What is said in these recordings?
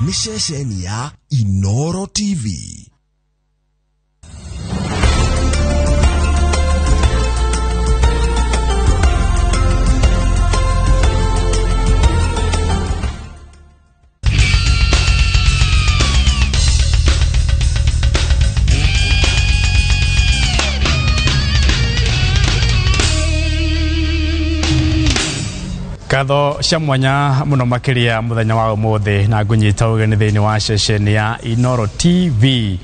Nĩ ceceni ya Inoro TV. Ngatho cia mwanya muno makiria muthenya wa umuthi na ngunyita ugeni thiini wa ceceni ya Inoro TV.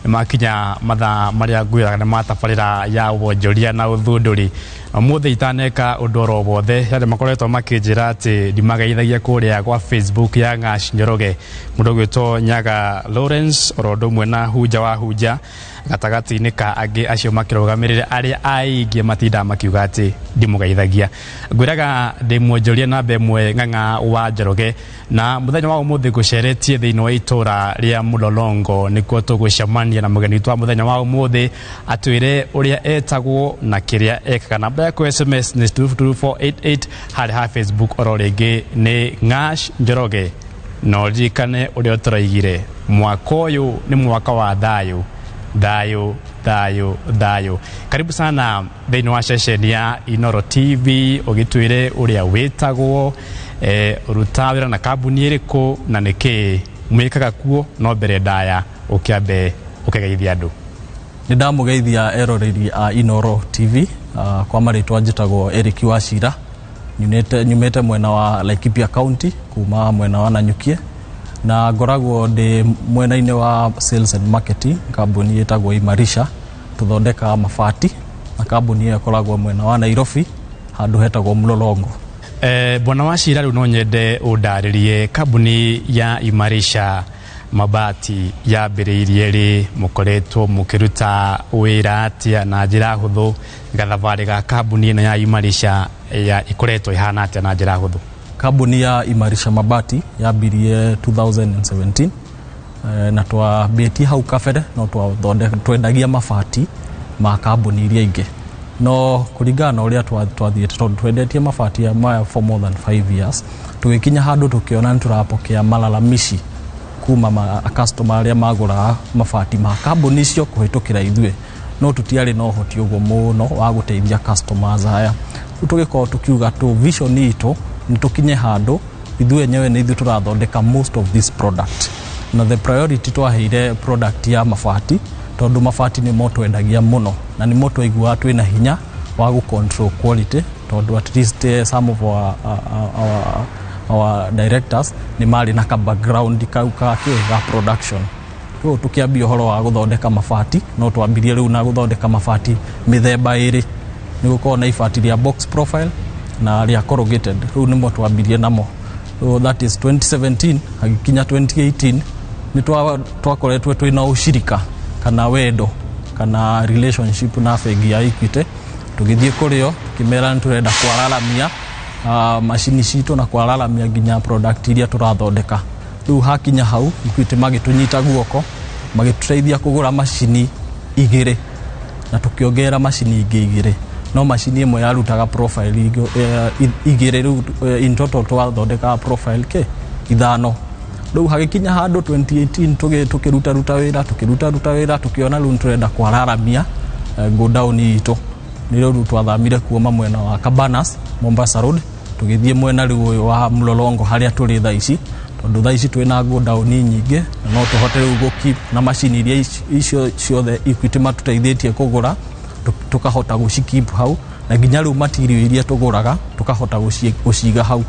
Makinya mathaa maria ngwiraga nĩ matabarĩra ya wonjoria na ũthundũri. Ũmũthĩ itaneka ũndũ oro wothe, arĩa makoretwo makĩnjĩra atĩ ndimageithagia kũrĩa gwa Facebook ya Ng'ash Njoroge, mũndũ ũgwĩtwo Nyaga Lawrence oro ũndũ ũmwe na Hunja wa Hunja gatagatĩ-inĩ ka angĩ acio makĩrũgamĩrĩra arĩa aingĩ matindaga makiuga atĩ ndimũgeithagia. Ngwĩraga ndĩ mwonjoria namba ĩmwe Ng'ang'a wa Njoroge, na mũthenya wa ũmũthĩ ngũceretie thĩinĩ wa itũra rĩa Mlolongo nĩkuo tũgũcemania na mũgeni witũ wa mũthenya wa ũmũthĩ atwĩre ũrĩa etagwo na kĩrĩa ekaga. Namba yaku SMS nĩ 22488, harĩa ha Facebook oro rĩngĩ nĩ Ng'ash Njoroge. Na ũririkane ũrĩa tũraigire, mwaka ũyũ nĩ mwaka wa thayũ, thayũ, thayũ, thayũ. Karibu sana thĩinĩ wa ceceni ya Inoro TV, ũgĩtwĩre ũrĩa wĩtagwo, ũrutaga wĩra na kambuni ĩrĩkũ na nĩkĩ mwĩkaga kuo. No mbere ndaya ũkĩambe ũkĩgeithia andũ. Nĩ ndamũgeithia eroreri a Inoro TV. Kwa marĩtwa njĩtagwo Eric Wachira, nyumĩte mwena wa Laikipia County, kuma mwena wa Nanyukie, na ngoragwo ndĩ mwena-inĩ wa sales and marketing kambuni ĩtagwo Imarisha. Tũthondekaga mabati na kambuni ĩyo ĩkoragwo mwena wa Nairobi, handũ hetagwo Mlolongo. Bwana Wachira, rĩu no nyende ũndarĩrie kambuni ya Imarisha Mabati yambĩrĩirie rĩ, mũkoretwo mũkĩruta wĩra atĩa, na njĩra hũthũ gathabarĩ ga kambuni ĩno ya Imarisha ya ĩkoretwo ĩhana atĩa na njĩra hũthũ? Kambuni ya Imarisha Mabati yambirie 2017, na twambĩtie hau kabere no twendagia mabati ma kambuni iria ingĩ, no kũringana na ũrĩa twathiĩte, tondũ twendetie mabati maya for more than 5 years, tũgĩkinya handũ tũkĩona nĩ tũrapokea malalamishi kuma ma customer arĩa magũraga mabati ma kambuni icio kũhĩtũkĩra ithuĩ, no tũtiarĩ na ũhoti ũguo mũno wa gũteithia customers aya. Rĩu tũgĩkorwo tũkiuga tũ vision itũ nĩ tũkinye handũ ithuĩ enyewe nĩ ithuĩ tũrathondeka most of this product, na the priority twaheire product ya mabati, tondũ mabati nĩmo twendagia mũno na nĩmo twaiguaga twĩna hinya wa gũ control quality, tondũ at least some of our directors nĩ marĩ na ka background kau ka kĩ ga production. Rĩu tũkĩambia ũhoro wa gũthondeka mabati, no twambirie rĩu na gũthondeka mabati mĩthemba ĩrĩ, nĩ gũkorwo na ibati rĩa box profile na rĩa corrugated. Rĩu nĩmo twambirie namo. So that is 2017. Hagĩkinya 2018 nĩ twakoretwo twĩna ũcirika kana wendo kana relationship na bengi ya Equity. Tũgĩthiĩ kũrĩo tũkĩmera nĩ tũrenda kwararamia macini citũ na kwararamia nginya product iria tũrathondeka. Rĩu hakinya hau Equity magĩtũnyita guoko, magĩtũteithia kũgũra macini igĩrĩ, na tũkĩongerera macini ingĩ igĩrĩ, no macini ĩmwe yarutaga profile igĩrĩ. Rĩu in total twathondekaga profile kĩ ithano. Rĩu hagĩkinya handũ 2018 tũkĩrutaruta wĩra, tũkĩrutaruta wĩra, tũkĩona rĩu nĩtũrenda kwararamia godown itũ. Nĩrĩo rĩu twathamire kuuma mwena wa Cabanas, Mombasa Road, tũgĩthiĩ mwena rĩu ũyũ wa Mlolongo harĩa tũrĩ thaa ici, tondũ thaa ici twĩna godown nyingĩ na no tũhote rĩu gũ keep na macini iria icio ciothe Equity matũteithĩtie kũgũra, tũkahota gũci keep hau, na nginya rĩu material iria tũgũraga tũkahota gũciga hau.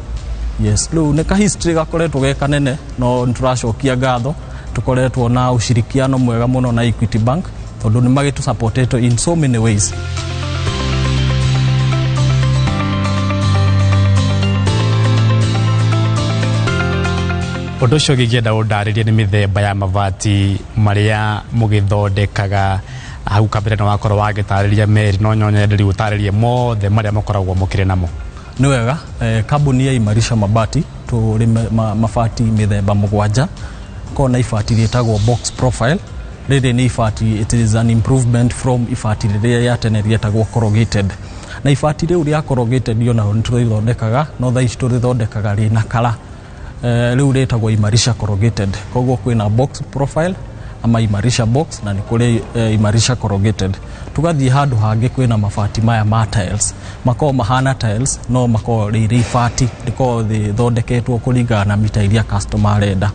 Yes, rĩu nĩ ka history gakoretwo ge kanene, no nĩ tũracokia ngatho. Tũkoretwo na ushirikiano mwega mũno na Equity Bank, tondũ nĩ magĩtũ in so many ways. Ũndũ ũcio ũngĩngĩenda ũndarĩrie nĩ mĩthemba ya mabati marĩa mũgĩthondekaga. Hau kabere nĩ wakorwo wagĩtarĩria merĩ, no nyende rĩu ũtarĩrie mothe marĩa makoragwo mũkĩrĩ namo. Nĩ wega. Kambuni ya Imarisha Mabati tũrĩ mabati mĩthemba mũgwanja. Korwo na ibati rĩtagwo box profile. Rĩrĩ nĩ ibati, it is an improvement from ibati rĩrĩa rĩa tene rĩetagwo corrugated, na ibati rĩu rĩa corrugated onarĩo nĩ tũrĩthondekaga, no thaa ici tũrĩthondekaga rĩna kara. Rĩu rĩtagwo Imarisha Corrugated. Koguo kwĩna box profile ama Imarisha box na nĩ kũrĩ Imarisha Corrugated. Tũgathiĩ handũ hangĩ, kwĩna mabati maya ma tiles, makoragwo mahana tiles no makoragwo rĩrĩ ibati rĩkoragwo rĩthondeketwo kũringana na mita iria customer arenda.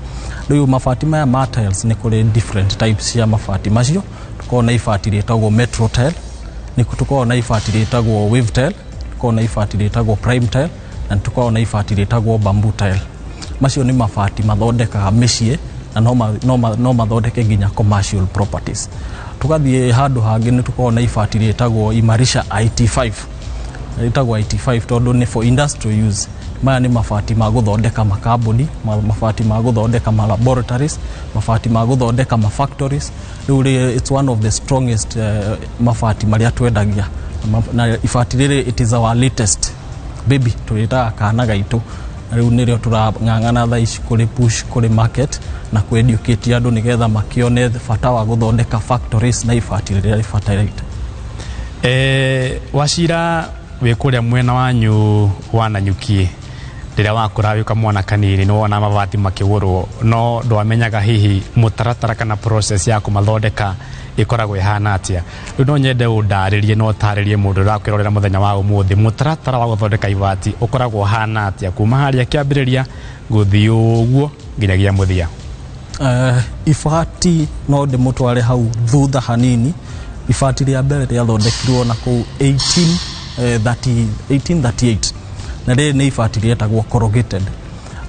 Rĩu mabati maya ma tiles, nĩ kũrĩ different types cia mabati macio. Tũkoragwo na ibati rĩtagwo Metro Tile, nĩ tũkoragwo na ibati rĩtagwo Wave Tile, tũkoragwo na ibati rĩtagwo Prime Tile, na tũkoragwo na ibati rĩtagwo Bamboo Tile. Macio nĩ mabati mathondekaga mĩciĩ na no mathondeke nginya commercial properties. Tũgathiĩ handũ hangĩ, nĩ tũkoragwo na ibati rĩtagwo Imarisha IT5. Rĩtagwo IT5 tondũ nĩ for industrial use. Maya nĩ mabati ma gũthondeka makambuni, mabati ma gũthondeka ma laboratories, mabati ma gũthondeka ma factories. Rĩu it's one of the strongest mabati marĩa twendagia. Na ibati rĩrĩ, it is our latest baby, tũrĩtaga kana gaitũ, na rĩu nĩrĩo tũrang'ang'ana thaa ici kũrĩ push kũrĩ market na kũ educate andũ nĩgetha makĩone bata wa gũthondeka factories na ibati rĩrĩa rĩbatairĩte. Wacira, wĩ kũrĩa mwena wanyu wa Nanyuki, rĩrĩa wakũra wĩ kamwana kanini, nĩ wona mabati makĩgũrwo, no ndwamenyaga hihi mũtaratara kana process ya kũmathondeka ĩkoragwo ĩhana atĩa. Rĩu no nyende ũndarĩrie no ũtarĩrie mũndũ ũrakwĩrorera mũthenya wa ũmũthĩ, mũtaratara wa gũthondeka ibati ũkoragwo ũhana atĩa kuma harĩa kĩambĩrĩria gũthiĩ ũguo nginyagia mũthia? Ibati no ndĩmũtware hau thutha hanini. Ibati rĩa mbere rĩathondekirwo na kũu 18, 1838, na rĩrĩ nĩ ibati rĩetagwo corrugated.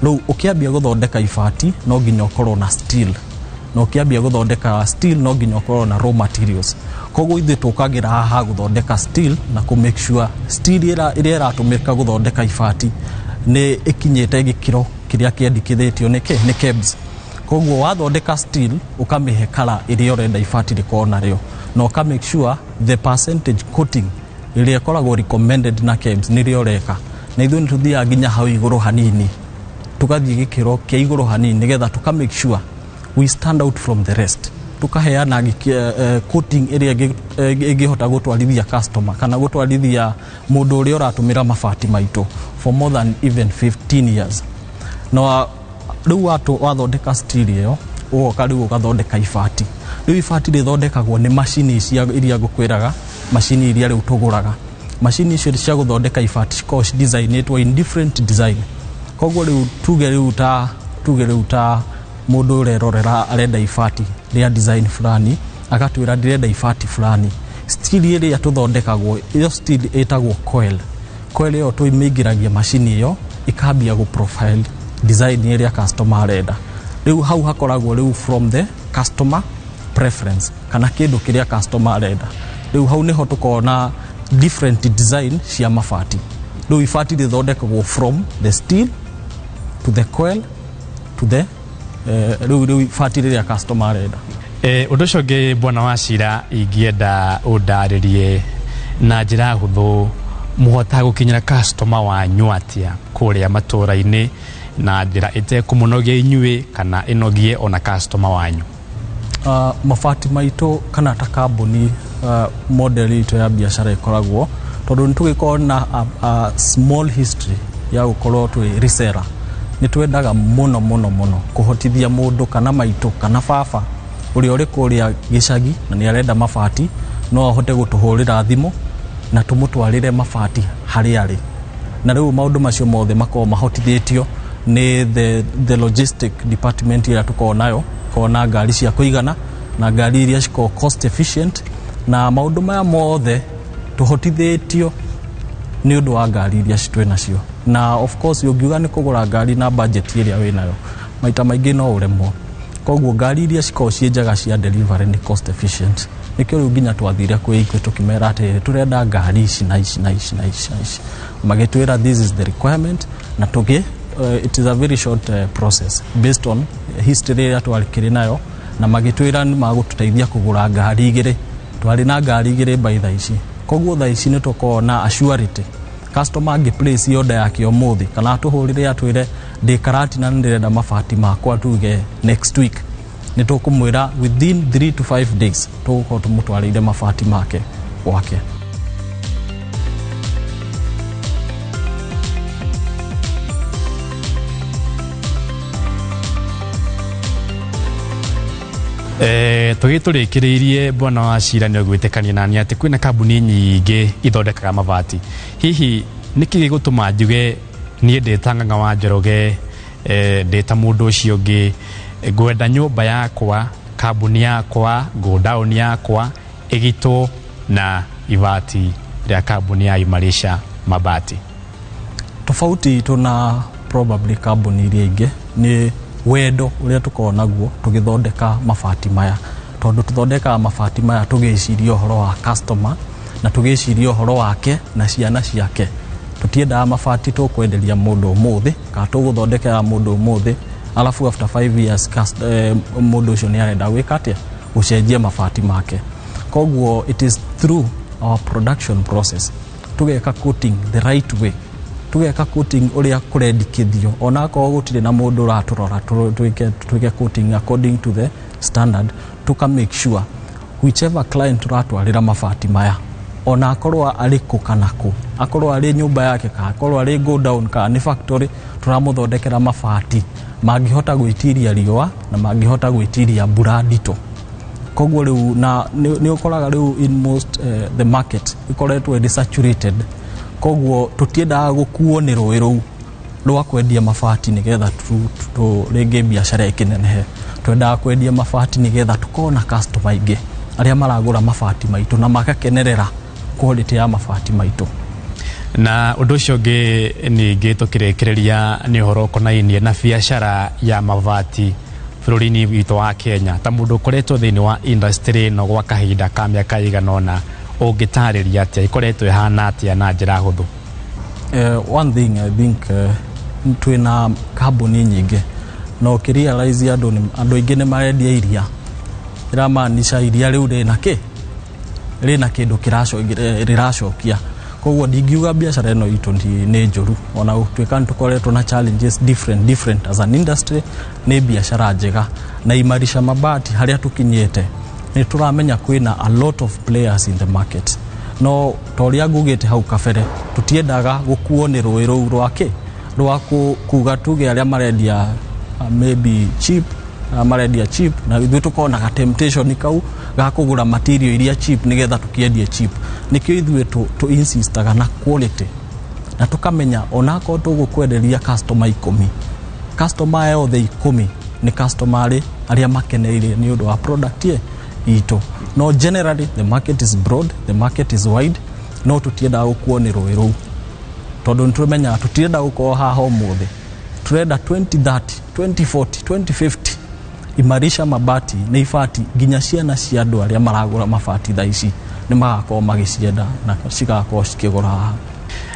Rĩu ũkĩambia gũthondeka ibati no nginya ũkorwo na steel, na ũkĩambia gũthondeka steel no nginya ũkorwo na raw materials. Koguo ithuĩ tũkagĩra haha gũthondeka steel na kũ make sure steel ĩrĩa ĩratũmĩka gũthondeka ibati nĩ ĩkinyĩte gĩkĩro kĩrĩa kĩendekithĩtio nĩ kĩ nĩ KEBS. Koguo wathondeka steel, ũkamĩhe kara ĩrĩa ũrenda ibati rĩkorwo narĩo, na ũka make sure the percentage coating ĩrĩa ĩkoragwo recommended na KEBS nĩrĩo ũreka. Na ithuĩ nĩ tũthiaga nginya hau igũrũ hanini, tũgathiĩ gĩkĩro kĩa igũrũ hanini nĩgetha tũka make sure we stand out from the rest. Tukaheana coating ĩrĩa ĩngĩhota gũtwarithia customer kana gũtwarithia mũndũ ũrĩa ũratũmĩra mabati maitũ for more than even 15 years. Na rĩu wathondeka steel ĩyo, ũgoka rĩu ũgathondeka ibati. Rĩu ibati rĩthondekagwo nĩ macini iria ngũkwĩraga, macini iria rĩu tũgũraga. Macini icio cia gũthondeka ibati cikoragwo designĩtwo in different design. Koguo rĩu tuge rĩu ta mũndũ ũrerorera arenda ibati rĩa design fulani, agatwĩra ndĩrenda ibati fulani, steel ĩrĩa tũthondekagwo, ĩyo steel ĩtagwo coil. Coil ĩyo tũmĩingĩragia macini ĩyo, ĩkambia gũ profile design ĩrĩa customer arenda. Rĩu hau hakoragwo rĩu from the customer preference kana kĩndũ kĩrĩa customer arenda. Rĩu hau nĩho tũkoragwo na different design cia mabati. Rĩu ibati rĩthondekagwo from the steel to the coil to the rĩu ibati rĩrĩa customer arenda. Ũndũ ũcio ũngĩ, bwana Wacira, ingĩenda ũndarĩrie na njĩra hũthũ, mũhotaga gũkinyĩra customer wanyu atĩa kũrĩa matũra-inĩ na njĩra ĩtekũmũnogia inyuĩ kana ĩnogie ona customer wanyu? Mabati maitũ kana ta kambuni, model itũ ya biacara ĩkoragwo, tondũ nĩ tũgĩkorwo na a small history ya gũkorwo twĩ reseller, nĩ twendaga mũno mũno mũno kũhotithia mũndũ kana maitũ kana baba ũrĩa ũrĩ kũrĩa gĩcagi na nĩ arenda mabati, no ahote gũtũhũrĩra thimũ na tũmũtwarĩre mabati harĩa arĩ. Na rĩu maũndũ macio mothe makoragwo mahotithĩtio nĩ the logistic department ĩrĩa tũkoragwo nayo. Korwo na ngari cia kũigana na ngari iria cikoragwo cost efficient, na maũndũ maya mothe tũhotithĩtio nĩ ũndũ wa ngari iria twĩ nacio. Na of course ũngiuga nĩ kũgũra ngari na budget ĩrĩa wĩ nayo, maita maingĩ no ũremwo. Koguo ngari iria cikoragwo ciĩ njega cia delivery nĩ cost efficient. Nĩkĩo rĩu nginya twathire kwĩ Equity tũkĩmera atĩrĩrĩ, tũrenda ngari ici na ici na ici na ici na ici. Magĩtwĩra this is the requirement, na tũgĩ it is a very short process based on history ĩrĩa twarĩkĩrĩ nayo, na magĩtwĩra nĩ magũtũteithia kũgũra ngari igĩrĩ. Twarĩ na ngari igĩrĩ by thaa ici. Koguo thaa ici nĩ tũkoragwo na assurity customer angĩ place order yake ũmũthĩ kana atũhũrĩre atwĩre ndĩ Karatina na ndĩrenda mabati makwa tuge next week, nĩ tũkũmwĩra within 3 to 5 days tũgũkorwo tũmũtwarĩire mabati make gwake. Tũgĩtũrĩkĩrĩirie, bwana wa cira, nĩ ũgwĩtĩkania nani atĩ kwĩna kambuni nyingĩ ithondekaga mabati. Hihi nĩkĩ gĩgũtũma njuge niĩ ndĩ ta Ng'ang'a wa Njoroge, ndĩ ta mũndũ ũcio ũngĩ, ngwenda nyũmba yakwa, kambuni yakwa, godown yakwa ĩgitwo na ibati rĩa kambuni ya Imarisha Mabati? Tofauti itũ na probably kambuni iria ingĩ nĩ wendo ũrĩa tũkoragwo naguo tũgĩthondeka mabati maya, tondũ tũthondekaga mabati maya tũgĩciria ũhoro wa customer na tũgĩciria ũhoro wake na ciana ciake. Tũtiendaga mabati tũkwenderia mũndũ ũmũthĩ kana tũgũthondekera mũndũ ũmũthĩ, alafu after 5 years mũndũ ũcio nĩ arenda gwĩka atĩa? Gũcenjia mabati make. Koguo it is through our production process, tũgeka coating the right way, tũgeka coating ũrĩa kũrendikithio, ona akorwo gũtirĩ na mũndũ ũratũrora twĩke coating according to the standard. Tuka make sure whichever client tũratwarĩra mabati maya, ona akorwo arĩ kũ kana kũ, akorwo arĩ nyũmba yake kana akorwo arĩ godown kana nĩ factory, tũramũthondekera mabati mangĩhota gwĩtiria riũa na mangĩhota gwĩtiria mbura nditũ. Koguo rĩu na nĩ ũkoraga rĩu in most the market ĩkoretwo ĩrĩ saturated, koguo tũtiendaga gũkuo nĩ rũĩ rũu rwa kwendia mabati nĩgetha rĩngĩ biacara ĩkĩnenehe. Twendaga kwendia mabati nĩgetha tũkorwo na customer aingĩ arĩa maragũra mabati maitũ na magakenerera quality ya mabati maitũ. Na ũndũ ũcio ũngĩ ningĩ tũkĩrĩkĩrĩria nĩ ũhoro ũkonainie na biacara ya mabati bũrũri-inĩ witũ wa Kenya. Ta mũndũ ũkoretwo thĩinĩ wa industry ĩno gwa kahinda ka mĩaka ĩigana ũna, ũngĩtarĩria atĩa ĩkoretwo ĩhana atĩa na njĩra hũthũ? One thing I think, twĩna kambuni nyingĩ na ũkĩrealize andũ aingĩ nĩ marendia iria, ĩramaanisha iria rĩu rĩna kĩ rĩna kĩndũ rĩracokia. Koguo ndingiuga biacara ĩno itũ nĩ njũru, ona gũtuĩka nĩ tũkoretwo na challenges different different as an industry. Nĩ biacara njega, na Imarisha Mabati harĩa tũkinyĩte nĩ tũramenya kwĩna a lot of players in the market, no ta ũrĩa ngugĩte hau kabere, tũtiendaga gũkuo nĩ rũĩ rũu rwa kĩ rwa kuga tuge arĩa marendia maybe cheap, marendia cheap, na ithuĩ tũkorwo na temptation kau ga kũgũra material iria cheap nĩgetha tũkĩendie cheap. Nĩkĩo ithuĩ tũ insistaga na quality na tũkamenya onakorwo tũgũkwenderia customer 10, customer yothe 10 nĩ customer arĩa makeneire nĩ ũndũ wa product ye itũ. No generally the market is broad, the market is wide, no tũtiendaga gũkuo nĩ rũĩ rũu, tondũ nĩ tũmenyaga tũtirenda gũkorwo haha ũmũthĩ. Tũrenda 2030, 2040, 2050 Imarisha Mabati nĩ ibati nginya ciana cia andũ arĩa maragũra mabati thaa ici nĩ magakorwo magĩcienda na cigakorwo cikĩgũra haha.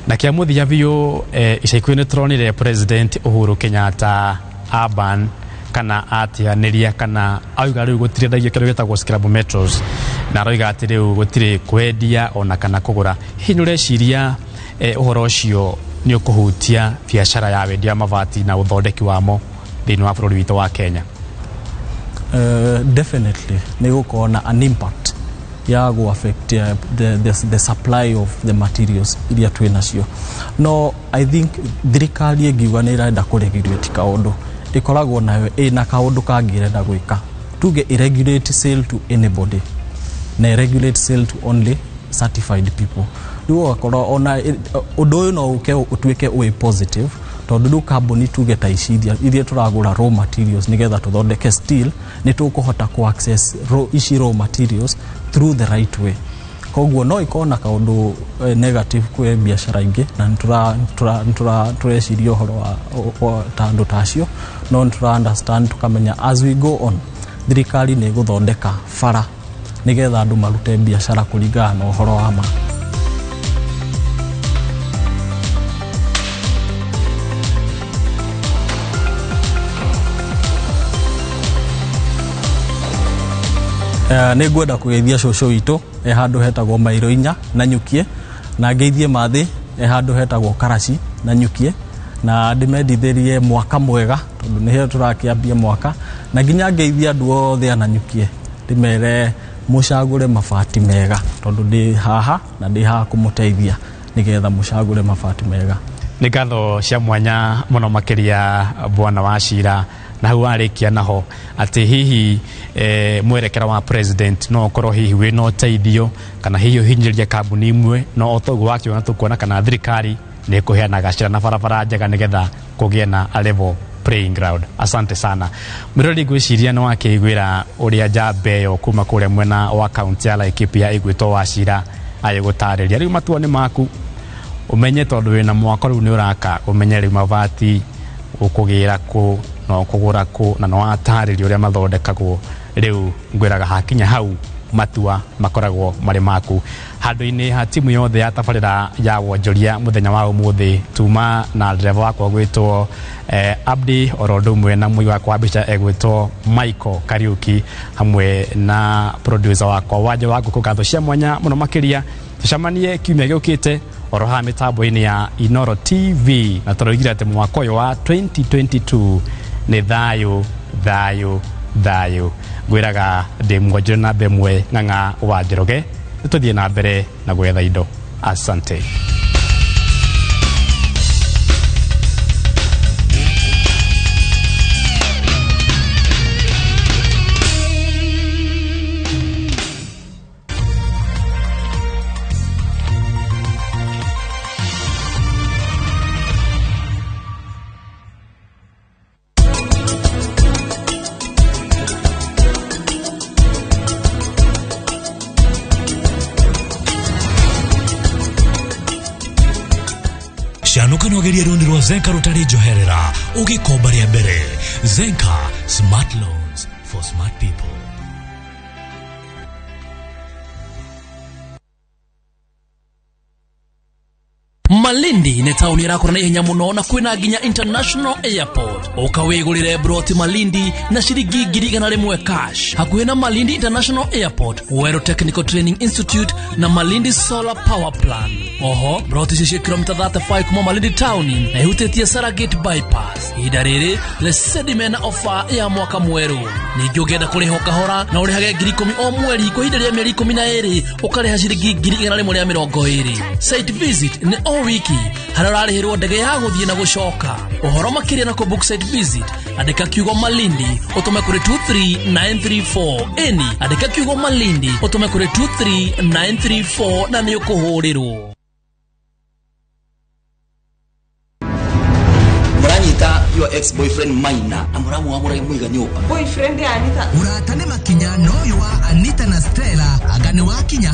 Na kĩa mũthia biũ, ica ikuhĩ nĩ tũronire President Uhuru Kenyatta aban kana atiganĩria kana auga rĩu gũtirĩ kĩndũ gĩtagwo scrap metals, na aroiga atĩ rĩu gũtirĩ kwendia ona kana kũgũra. Hihi nĩ ũreciria ũhoro ũcio nĩ ũkũhutia biacara ya wendia wa mabati na ũthondeki wamo thĩinĩ wa bũrũri witũ wa Kenya? Definitely nĩ gũkorwo na an impact ya gũ affect the supply of the materials iria twĩ nacio. No I think thirikari ĩngiuga nĩ ĩrenda kũregulate kaũndũ, ĩkoragwo nayo ĩna kaũndũ kangĩ ĩrenda gwĩka. Tuge ĩregulate sale to anybody na ĩregulate sale to only certified people, rĩu ũgakorwo ona ũndũ ũyũ no ũke ũtuĩke wĩ positive, tondũ rĩu kambuni tuge ta ici iria tũragũra raw materials nĩgetha tũthondeke steel, nĩ tũkũhota ku access ici raw materials through the right way. Koguo no ikorwo na kaũndũ negative kwĩ biacara ingĩ, na nĩ tũreciria ũhoro wa ta andũ ta acio, no nĩ tũra understand, tũkamenya as we go on thirikari nĩ ĩgũthondeka bara nĩgetha andũ marute biacara kũringana na ũhoro wa ma. Nĩ ngwenda kũgeithia cũcũ witũ e handũ hetagwo Mairo 4 na Nyukie, na ngeithie mathĩ e handũ hetagwo Karaci na Nyukie, na ndĩmendithĩrie mwaka mwega tondũ nĩhĩo tũrakĩambia mwaka, na nginya ngeithie andũ othe a Nanyukie, ndĩmere mũcagũre mabati mega tondũ ndĩ haha na ndĩ haha kũmũteithia nĩgetha mũcagũre mabati mega. Nĩ ngatho cia mwanya mũno makĩria, bwana wa cira. Na hau warĩkia naho atĩ hihi mwerekera wa president no ũkorwo hihi wĩna ũteithio kana hihi ũhinyĩrĩrie kambuni imwe, no o toguo wakiona tũkuona kana thirikari nĩ ĩkũheanaga cira na barabara njega nĩgetha kũgĩe na a level playing ground. Asante sana mwĩrori, ngwĩciria nĩ wakĩiguĩra ũrĩa njamba ĩyo kuma kũrĩa mwena wa kaunti ya Laikipia ĩgwĩtwo Wachira agĩgũtarĩria. Rĩu matua nĩ maku, ũmenye tondũ wĩna mwako rĩu nĩ ũraka, ũmenye rĩu mabati ũkũgĩra kũ na ũkũgũra kũ, na nĩ watarĩria ũrĩa mathondekagwo. Rĩu ngwĩraga hakinya hau matua makoragwo marĩ maku. Handũ-inĩ ha timu yothe ya tabarĩra ya wonjoria mũthenya wa ũmũthĩ, tuma na ndereba wakwa gwĩtwo Abdi oro ũndũ ũmwe na mũi wakwa wa mbica egwĩtwo Michael Kariuki, hamwe na producer wakwa Wanja wa Ngũkũ, ngatho cia mwanya mũno makĩria. Tũcemanie kiumia gĩũkĩte oro haha mĩtambo-inĩ ya Inoro TV, na tũroigire atĩ mwaka ũyũ wa 2022 nĩ thayũ thayũ thayũ. Ngwĩraga ndĩ mwonjore namba ĩmwe ng'ang'a wa Njoroge, tũthiĩ na mbere na gwetha indo. Asante. Canuka nogeria rũni rwa Zenka rũtarĩ njoherera ũgĩkomba rĩa mbere. Zenka, smart loans for smart people. Malindi nĩ taũni ĩrakũra na ihenya mũno na kwĩna nginya international airport. Ũka wĩgũrĩre broti Malindi na ciringi 100,000 cash, hakuhĩ na Malindi International Airport, Weru Technical Training Institute na Malindi Solar Power Plant. Oho broti icio ciĩ kilomita 35 kuma Malindi town na ihutĩtie Saragate bypass. Ihinda rĩrĩ Lesedi mena ofa ya mwaka mwerũ. Ningĩ ũngĩenda kũrĩha o kahora na ũrĩhage 10,000 o mweri kwa ihinda rĩa mĩeri 12, ũkarĩha ciringi 120,000. Site visit nĩ o wiki harĩa ũrarĩhĩrwo ndege ya gũthiĩ na gũcoka. Ũhoro makĩria na kũbook site visit, andĩka kiugo Malindi ũtũme kũrĩ 23934. Ĩni, andĩka kiugo Malindi ũtũme kũrĩ 23934 na nĩ ũkũhũrĩrwo. Muranyita your ex boyfriend Maina na muramuamura muiga nyumba. Boyfriend ya Anita. Ũrata nĩ makinya no ũyũ wa Anita na Stella anga nĩ wakinya.